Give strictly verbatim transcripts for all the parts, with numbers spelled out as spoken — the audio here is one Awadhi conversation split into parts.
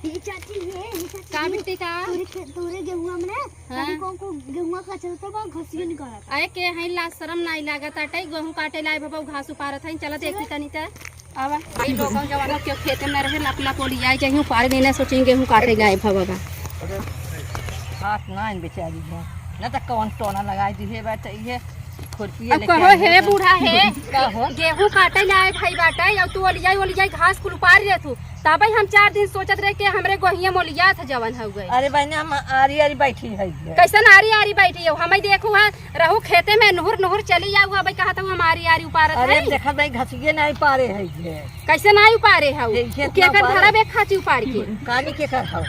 ये चाची, ये, ये चाची, का ये बिट्टी का? तोरे खे-, तोरे गेहुआ में ना, हाँ। कभी कौन को गेहुआ का चलता बा, घसिया निकालत। अरे के हैं, लाज शरम नाई लागत आटे, गेहूं काटे लाए बाबा, घास उपारत हैं, चलत चलो। एक तनी त। आवा। ई लोग जवान लोग के खेते में रहे, लप लप ओलियाई जाई, उपारे देने सोचेंगे, गेहूं काटे लाए बाबा। हाथ ना इन बेचारी है, ना तो कौन टोना लगाई दी है, बैठ ये खुरपी अब लेके कहो, आई है। हे बूढ़ा, हे, का हो? गेहूं काटे लाए भाई बाटे, अब तू ओलियाई, ओलियाई घास कुल उपार ले तू। तबे हम चार दिन सोचत रहे कि हमरे गोहिया मोलिया था जवन हो गए। अरे बहने, हम आरी आरी बैठी है ये। कैसन आरी आरी बैठी हो? हमें देखू है, रहू खेते में नुहुर नुहुर चली जाऊ, अबे कहत हूँ हम आरी आरी उपारत अरे है। देखत भाई, घसिए नहीं पारे है ये। कैसे नहीं उपारे हो? ये खेत उ केकर ना उपारे। धरा बे खाची उपार के। कानी केकर हो?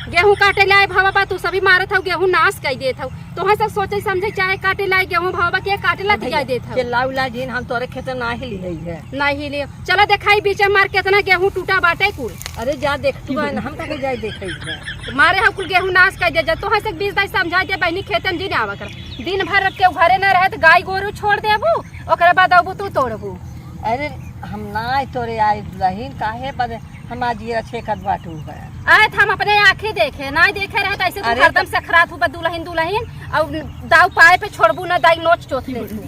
गेहूं काटे लाए भावा बा, तू सभी मारत हो, गेहूं नाश कर देत हो। तोहर सब सोचे समझे चाहे काटे लाए गेहूं भावा बा, के काटे ला अरे दिया देत हो। चिल्लाऊ ला जिन, हम तोरे खेते ना हिली है ये। नहीं हिली। चलो देखाई बीच में मार केतना गेहूं टूटा बाटे कुल। अरे जा देख तू बहन, हम कहे जाए देखे इधर। मारे हम कुल गेहूं नाश कर दे जा। तोहर से बीस दाई समझा दे बहनी, खेते में जिन आवा कर। दिन भर के घरे न रहे तो गाय गोरू छोड़ देबू, ओकरे बाद अबू तू तोड़बू। अरे हम ना आए तोरे आए दुलहिन, काहे बदे हम आज ये छेकत बाटू है। आए तो हम अपने आँखें देखे, ना देखे रहे तो ऐसे तू अरे हरदम तो सखरात हुआ दुलहिन दुलहिन, और दाऊ पाए पे छोड़बू ना, दाई नोच चोथ ले तू।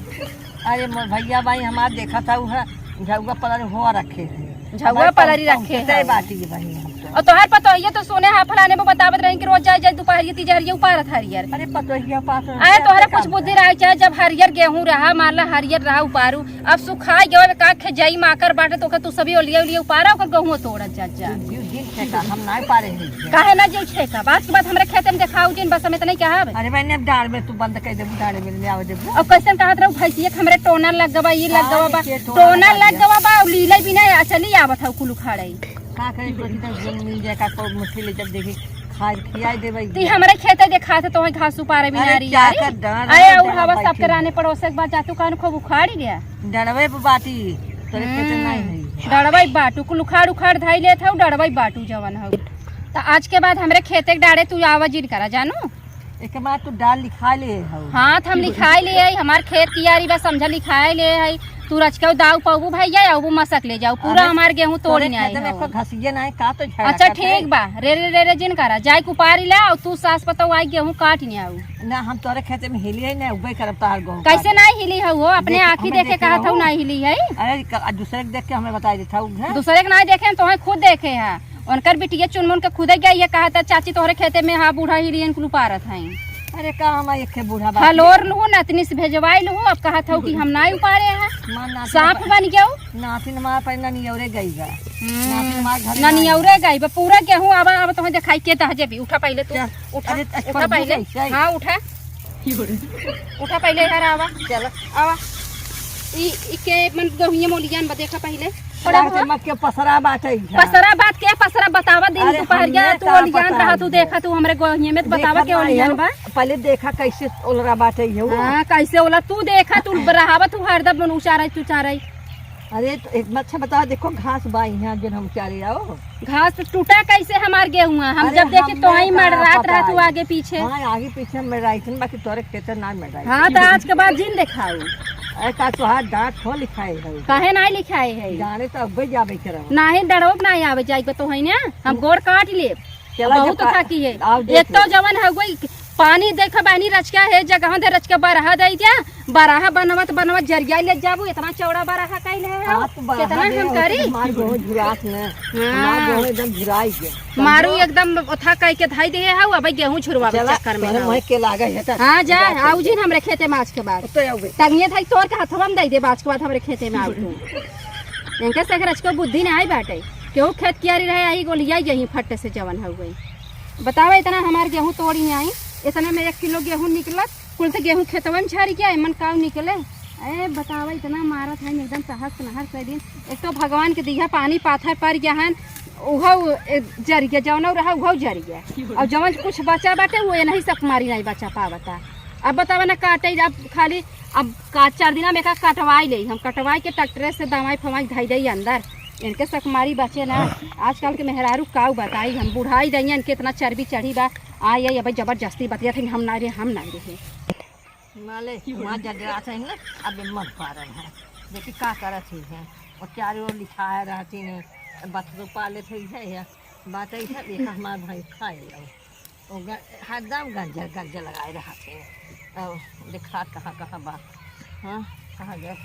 अरे मोर भैया भाई हमार देखा था, उहे झउआ पलरी हुआ रखे हैं। झउआ पलरी रखे हैं। बाटी है भाई हम तो। और तोहर पतोहिया तो सोने हा फलाने में बतावत रही कि रोज जाए जाए दोपहरिया तीजहरिया उपारत हरियर। अरे पतोहिया पास अरे तोहरे कुछ बुद्धि रहे, चाहे जब हरियर गेहूं रहा, मान ला हरियर रहा उपारू, अब सुखाई गयो, का खेजाई माकर बाटे, तो तू सभी ओलिया ओलिया उपारा, ओकर गेहूं तोड़त जा जा। जीव जिन छेका, हम नाय पारे हैं। काहे ना जीव छेका? बात के बाद हमरे खेते में देखाऊ जिन, बस हम इतना ही कहब। अरे बहन, अब डाल में तू बंद कर देबू, डाल में ले आवे देबू। अब कैसन कहत रहू, भैंसिया के हमरे टोना लग गवा, ई लग हाँ, गवा बा, ये टोना टोना लग लग गया। गवा बा, लीले बिना चली आवत हऊ कुल उखाड़े। का करे, कोई तो जमीन मिल जाए, का कोई मुट्ठी ले जब देखी, खाए खियाए देबे। ती हमरे खेते देखात है, तोहे घास उपारे अरे, बिना री क्या यारी। कर, डांड अरे, डांड और हवा बैठी सबके है। राने पड़ोसे के बाद जातू कान खूब उखाड़ी गया। डंडवे पे बाटी, तोरे खेते हम्म, नहीं है। डड़वई बाटू, कुल उखाड़ उखाड़ धाई लेत हऊ, डड़वई बाटू जवन हऊ। त आज के बाद हमरे खेते के डाड़े तू आवा जिन करा, जानू? एक बार तू डाल लिखा ले हऊ। हाँ, त हम लिखाई ले आई, हमार खेत कियारी बा, समझा लिखाई ले आई। तू रचके दाऊ पाबू भैया, अबू मसक ले जाऊ, पूरा अरे, हमार गेहूं तोड़ तोरे नहीं आई खेते में हऊ। एको घसिये नहीं, का तो झगड़ा अच्छा, करते ठीक हैं? बा, रे रे रे रे जिन करा, जाए कुपारी ला, और तू सास पतोह आई गेहूं काट नहीं आऊ। ना, हम तोरे खेते में हिली है ना, उबे करब तोहार गेहूं कैसे काटे। नहीं हिली है वो? अपने देख, आँखी हमें देखे देखे कहा था रहो। नहीं हिली है। अरे, क-, आ दूसरे के देख के हमें बताई देता हूँ, हैं? दूसरे के नहीं देखे, तोहे खुद देखे है। उनकर बिटिया चुनमुन के खुदे गई है, कहा था, "चाची, तोहरे खेते में हा बूढ़ा हिली इनकुल उपारत हैं।" अरे, का हम एक खे बूढ़ा बाप हलोर लूँ, नतनी से भेजवाई लूँ, अब कहा था कि हम नहीं उपारे हैं। माँ नाती साफ बा-, बन गयो। नाती न माँ पर ननियौरे गई बा। हम्म, नाती न माँ घरे ना ननियौरे गई बा, पूरा गेहूं आवा, आवा तोहे देखाई के तह जेबी। उठा पहले तू, चल। उठा, अरे, उठा पहले। हाँ, उठा। उठा पहिले इधर आवा। चल। आवा। ई, ई के मन गहुइये मोलियान बा, देखा पहिले। लागत है मत के पसरा बाटे इधर। पसरा बात के पसरा बतावा, दिन अरे, दुपहरिया हमने तू का ओलियान पता रहा, तू है? देखा, तू हमरे गहुइये में तो बतावा देखा के ना ओलियान है। बा। पहले देखा कैसे ओलरा बाटे ये। हाँ, कैसे ओला तू देखा, तू रहावा, तू हरदम मन उचारे, तू चारे। अरे, तो एक अच्छा बताओ, देखो घास बा यहाँ, जन हम क्या ले आओ? घास तो टूटा कैसे हमार गेहुआ? हम अरे, जब देखे हम तो ही नहीं मर कहा रात पता रहा तू है। आगे पीछे। हाँ, आगे पीछे मर रही थी, बाकी तोरे खेते ना मर रही हाँ, थी। तो आज के बाद जिन देखाऊ। अरे, का तोहार दांत हो लिखाए है? काहे नहीं लिखाए है? जाने तो अब जाबे करब। नहीं, डरब नहीं आवे जाए तो है ना, हम गोड़ काट ले। चला बहुत जब का-, थाकी है। आओ देख एक तो लो। जवन है वही पानी देखा बहनी रचका है, जगह दे रचका बरहा दे दिया, बरहा बनवत बनवत जरिया ले जाबू, इतना चौड़ा बरहा कैले है, हाँ, तो बरहा कितना दे हम हो, करी? तो मार गोहूं झुरात में, हाँ। मार गोहूं एकदम झुराई गया। मारू एकदम ओथा कह के धाई दे है, अब गेहूं झुरवावे चला, चक्कर में तोहरे है। मुँह के लागे है तो हाँ, जा, जा, आओ चल। जिन हमरे खेते में आज के बाद। तो आओ बे। टंगिए धाई तोर के हथवा में दे दे, आज के बाद हमरे खेते में आओ तू। इनके से रचका बुद्धि नहीं आई बाटे, केहू खेत कियारी रहे, आई गोलिया यही फट्टे से जवन हो गई। बतावा, इतना हमार गेहूं तोड़ी आई, इतने में एक किलो गेहूं निकलत, कुल तो गेहूं खेतवन झर गया, एमन काऊ निकले। ए, बतावा, इतना मारत है एकदम तहस नहस से दिन। एक तो भगवान के दिया पानी पाथर पर गया है, उहो, ए, जर गया, जौन रहा उहो जर गया। और जौन कुछ बचा बाटे, वो ये नहीं सक मारी नहीं बचा पावता। अब बतावा ना, काटे अब खाली, अब का चार दिना में का कटवाई ले, हम कटवाई के ट्रैक्टर से दवाई फवाई धई दई अंदर। इनके सकमारी बचे ना। आजकल के मेहरारू काऊ बताई, हम बुढ़ाई दइया, इनके इतना चर्बी चढ़ी बा। आ, ये, ये भाई जबरदस्ती बतिया थे, हम ना रे, हम ना रे। माले, वहाँ जगरात है ना, अब ये मत पारन है। देखी का करत ही है। और चारों ओर लिखाए रहती हैं, बथरो पाले थे है, है। बात ऐसा देखा, हमार भाई खाए लो। वो ग-, हरदम गंजा, गंजा लगाए रहत है। और देखा कहाँ, कहाँ बा। हाँ, कहाँ गए?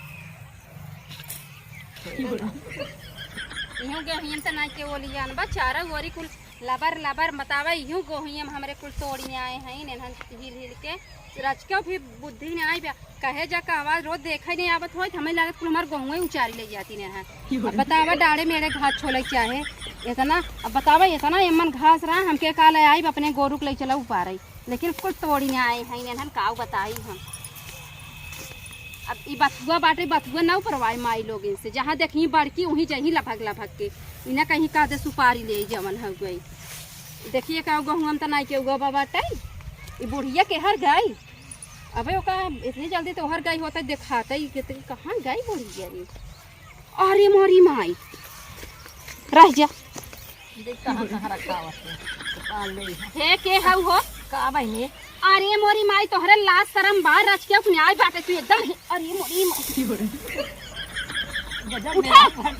इहूँ गेहूँ त नाई के ओलियान बा, चारा ओरी कुल लबर, लबर बतावा, इहूँ गेहूँ हमरे कुल तोड़ी आए हैं, इन्हन हिल, हिल के। रचके भी बुद्धि नाई बा। कहे जा कहवा रोज देखे नहीं आवत होत, हमें लागत कुल हमार गेहूं उचारी ले जाती ने हैं। अब बतावा डाड़े मेरे घास छोले चाहे इतना, अब बतावा इतना एमन घास रहा, हमके का ले आई, अपने गोरू के ले चला उपारे, लेकिन कुल तोड़ी ने आए हैं, इन्हन काऊ बताई हम। अब ई बथुआ बाटे, बथुआ ना उपरवाए माई लोगिन से, जहाँ देखी बड़की वहीं जही लभक लभक के, इन्हें कहीं कह दे सुपारी ले जवन हो गई। देखिए का गेहूं त नाई के उगा बा बाटे, ई बुढ़िया के हर गई। अबे ओका इतनी जल्दी तोहर गई होता देखाता ही कि कहाँ गई बुढ़िया रे। अरे मोरी माई, रह जा। देख कहाँ, कहाँ रखा हुआ है। तो काल ले है। हे, के हऊ हो? का बहिनी? अरे मोरी माई, तोहरे लाज शरम बा, रच के अपने आई बाटे तू एकदम। अरे मोरी माई। गजब उठा। मेरा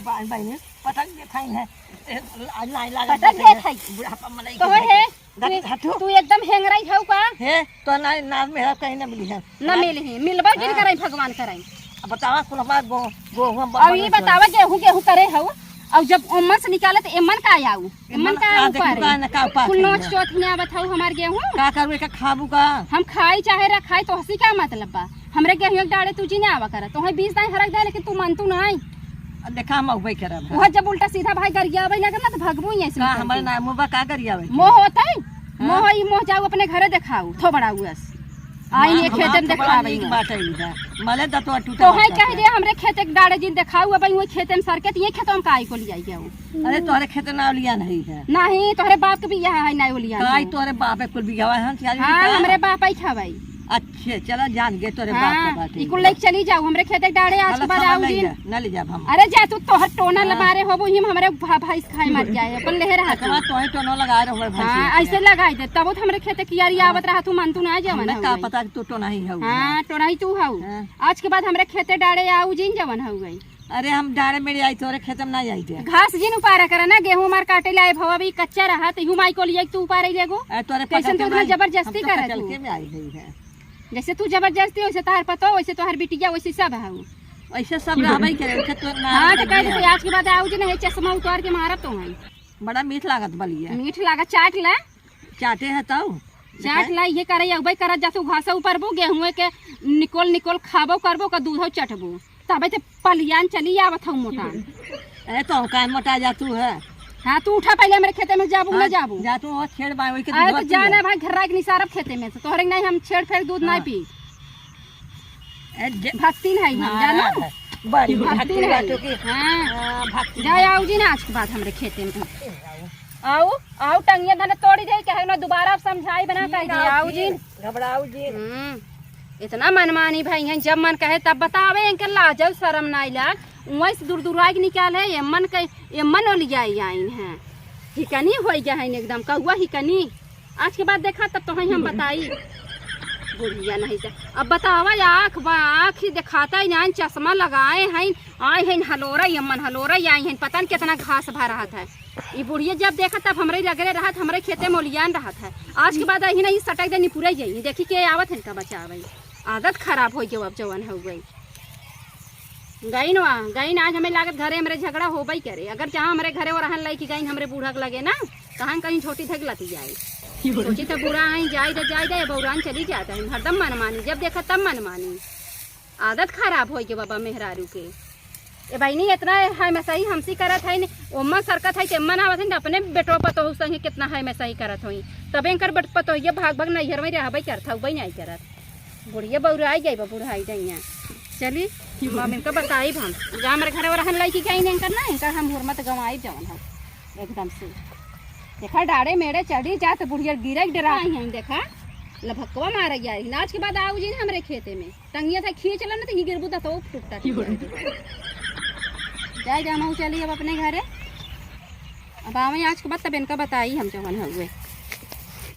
बा-, बहिनी, पटक देखाई है। ए, ला-, लाई लागत पटक बाटे। देखाई। बुढ़ापा मनई तो के है। देख, तू, हटू। तू एकदम हेंगराई हऊ का? हे, तो ना, ना मेरा कहीं ना मिली है। ना ना। मिली है, मिलबा जिन हाँ। कराई, भगवान कराई। अब बतावा, कुल हमार गो-, गोहुआ अब ये बा-, बतावा, गेहूं, गेहूं करे हऊ, और जब ओमन से निकाले तो एमन का आऊ? एमन एमन का आ, आऊ देखू पारे? का ना का पा कुल खइबा। नोच चोथ में आवत हऊ हमार गेहूं। का करू, एका खाबू का? हम खाई चाहे रखाई, तो हसी का मतलब बा? हमरे गेहूं एक डाड़े तू जिने आवा करत, तोहे बीस दाई हरक दे, लेकिन तू मन तू नाई। अब देखा, हम अउबे करब। वह जब उल्टा सीधा भाई गरियावे लगे ना, तो भगबू ही ऐसे का निकल हमारे के। नाम बा का गरियावे के? मोह होता है? हाँ? मोह, ई मोह जाऊ अपने घरे देखाऊ, थोबड़ा हुअस। आई हाँ, ये खेते में हमार थोबड़ा देखावे नीक हुआ। बाटे इधर। मले दतवा टूटा तो है बाटे। कह दे, हमरे खेते के डाड़े जिन देखाऊ, अब वही खेते में सरके, तो ये खेतों में काई को लिया गया हो? अरे, तोहरे खेते ना लिया नहीं है। नहीं, तोहरे बाप के भी यहाँ है, नहीं लिया काई नहीं। तोहरे बाप के कुल बियाह है, हम क्या हाँ, का? हमरे बाप आई खावाई। अच्छे, चला जान गए तोरे बाप का हाँ, बाटे। ई कुल लेके चली जाऊ, हमरे खेते डाड़े आज के बाद आऊ दिन। ना ले जाब हम। अरे जा तू, तोहर टोना हाँ। लबारे होबो, हिम हमरे भा-, भैंस खाए मर जाए, अपन लेहे रहा तू। तोहे टोना लगा रहे हो भैंस हाँ, के। ऐसे लगाई दे, तब तो हमरे खेते कियारी हाँ। आवत रहा तू, मन तू ना जवन हमें का पता कि तू टोना ही हऊ। हाँ, टोना ही तू हऊ। हाँ। आज के बाद हमरे खेते डाड़े आऊ जिन जवन हऊ गई। अरे हम डाड़े मेड़े आई, तोरे खेते में ना आई दे। घास जिन उपारा करा ना, गेहूं हमार काटे लाए भवा भी कच्चा रहा, तो यूं माई को लिए तू उपारे लेगो। अरे तोरे कैसन पता तू के इतना माई, जबरदस्ती हम तो करत कचल हूँ। के में आई गई है। जैसे तू जबरदस्ती, वैसे तोहर पतो, वैसे तोहर बिटिया, वैसे सब है। ऐसे सब रहबे करे, उनके तो ना हाँ, तो कह दे, आज के बाद आऊ जी नहीं, चश्मा उतार के मारब तो है। बड़ा मीठ लागत बलिया। मीठ लागत, चाट ले। चाटे है तऊ। चाट ला, ये करे, अउबे करत जा तू घास ऊपर बो, गेहूं के निकोल निकोल खाबो करबो, का दूधो चटबो। तबे ते पलियान चली आवत हऊ मोटान। अरे तो हम काहे मोटा जा तू है? हाँ, तू उठा पहले हमरे खेते में जाबू, हाँ, ना जाबू? जा तू वो छेड़ बाय, वही के अरे दूधवा तो पी जाना ले। भाई, घर राख निसारब खेते में से, तोहरे नहीं हम छेड़ फेड़ दूध हाँ। नहीं पी। ए, जे-, भक्तिन है हम, महाराज जानो? है। बड़ी भक्तिन भक्तिन है। बाटो की। हाँ। हाँ, भक्तिन जा है। आऊ जी ना आज के बाद हमरे खेते में। आऊ, आऊ टंगिया धन तोड़ी दे, कहे ना दोबारा अब समझाई बना ठीक कह दे, आऊ आऊ जी। जी, घबराऊ जी। हम्म, इतना मनमानी भाई हैं, जब मन कहे तब बतावे, इनके लाजो शरम नाई लाग, वहीं से दूर दूर आके निकाल है, ये मन के, ये मन ओलियाई आइन है। हिकनी होई गया है एकदम, कौआ हिकनी। आज के बाद देखा तब तो हम बताई। बुढ़िया नहीं जा। अब बतावा, आँख बा, आँख ही दिखाता ही ना, चश्मा लगाए हैं, आए हैं हलोरा, यमन हलोरा, आई हैं, पता नहीं कितना घास भा रहत है। ई बुढ़िया जब देखा तब हमरे लगले रहत, हमरे खेते में ओलियान रहत है। आज के बाद यही नहीं सटक दे निपुरे जाई, देखी के आवत है इनका बचावे। आदत खराब हो गई अब जवन हो गई। गई ना, गई ना, आज हमें लागत घरे हमरे झगड़ा होबे ही करे। अगर जहाँ हमरे घरे वो रहन लाइक गई हमरे बूढ़ा के लगे ना, कहाँ कहीं छोटी धक लती जाए। सोची तो बूढ़ा आई, जाए दे, जाए दे, बौरान चली जाता है, हरदम मनमानी, जब देखा तब मनमानी। आदत खराब होई के बाबा मेहरारू के। ए बहिनी, इतना है मसाई हमसी करत है, ओम्मा सरकत है, तेम्मा ना आवत है, अपने बेटो पतोह संगे कितना है मसाई करत होई। तबे इनकर बेट-, पतोहिया भाग भाग नैहर में रहबे करत है, उबे नहीं करत। बुढ़िया बौराई गई बा, बुढ़ाई गई है। चली, हम इनका बताई हम। जा हमरे घरे वो रहन लाइक गई इनकर ना, इनकर हम हुरमत गंवाई जवन है एकदम से। देखा, डाड़े मेड़े चढ़ी जात बुढ़िया गिरे के डरा आई हैं, देखा, लभकवा मारे गया। आज के बाद आऊ जी ना हमरे खेते में। टंगिया था खींच ला ना तो ये गिरबू तो टूटता। जाए जाना चली अब अपने घरे। अब आवे आज के बाद तब इनका बताई हम जवन हउए।